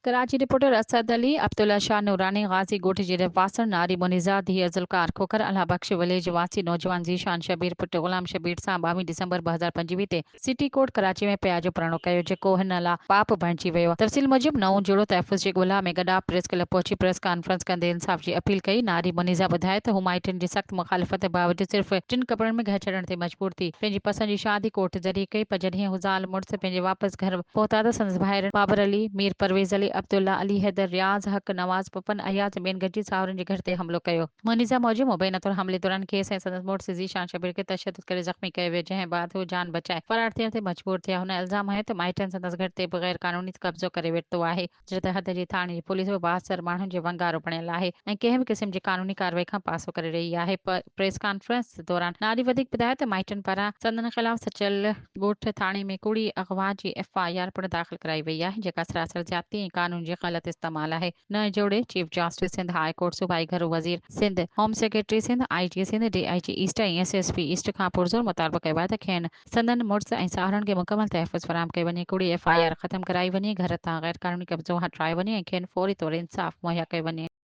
Karachi, reporter, Asad Ali, Abdullah Shah نوراني، غازي ڳوٺ جي رهواسڻ ناري منيزه ڌيء ذوالفقار کوکر، الله بخش وليج واسي نوجوان ذيشان شبير پٽ غلام شبير سان 22 ڊسمبر 2025 تي سٽي ڪورٽ ڪراچي ۾ پيا جو پرڻو ڪيو جيڪو هن لا پاپ بڻجي ويو. تفصيل موجب نئون جوڙو تحفظ جي ڳولا ۾ گڏاپ پريس ڪلب پهچي پريس ڪانفرنس ڪندي انصاف جي اپيل ڪئي. ناري منيزه ٻڌايو ته هو مائٽن جي سخت مخالفت باوجود صرف ٽن ڪپڙن ۾ گهر ڇڏڻ تي مجبور ٿي پنهنجي پسند جي شادي ڪورٽ ذريعي ڪئي پر جڏهن هو زال مڙس پنهنجي واپس گهر پهتا ته سندس ڀائرن بابر علي، مير پرويز علي، عبدالله، علي حيدر، رياض حق، نواز، پپن، اياز ۽ ٻين گڏجي ساهورن جي گهر تي حملو ڪيو. منيزه موجب مبينا طور حملي دوران کيس ۽ سندس مڙس ذيشان شبير کي تشدد ڪري زخمي ڪيو ويو، جنهن بعد هو جان بچائي فرار ٿيڻ تي مجبور ٿيا. هن الزام هنيو ته مائٽن سندس گهر تي به غير قانوني قبضو ڪري ورتو آهي. جڏهن ته حد جي ٿاڻي جي پوليس به بااثر ماڻهن جي ونگارو بڻيل آهي ۽ ڪنهن به قسم جي قانوني ڪارروائي کان پاسو ڪري رهي آهي. پريس ڪانفرنس دوران ناري وڌيڪ ٻڌايو ته مائٽن پاران سندن خلاف سچل ڳوٺ ٿاڻي ۾ ڪوڙي اغوا جي ايف I R پڻ داخل ڪرائي وئي آهي جيڪا سراسر زيادتي ۽ قانون جي غلط استعمال آهي. نئين جوڙي chief justice Sindh high court, صوبائي گهرو وزير Sindh, home secretary Sindh, I G Sindh, D I G east ۽ S S P east کان پرزور مطالبو ڪيو آهي ته کين سندن مڙس ۽ ساهرن کي مڪمل تحفظ فراهم ڪيو وڃي، ڪوڙي ايف I R ختم ڪرائي وڃي، گهر تان غيرقانوني قبضو هٽرايو وڃي ۽ کين فوري طور انصاف مهيا ڪيو وڃي.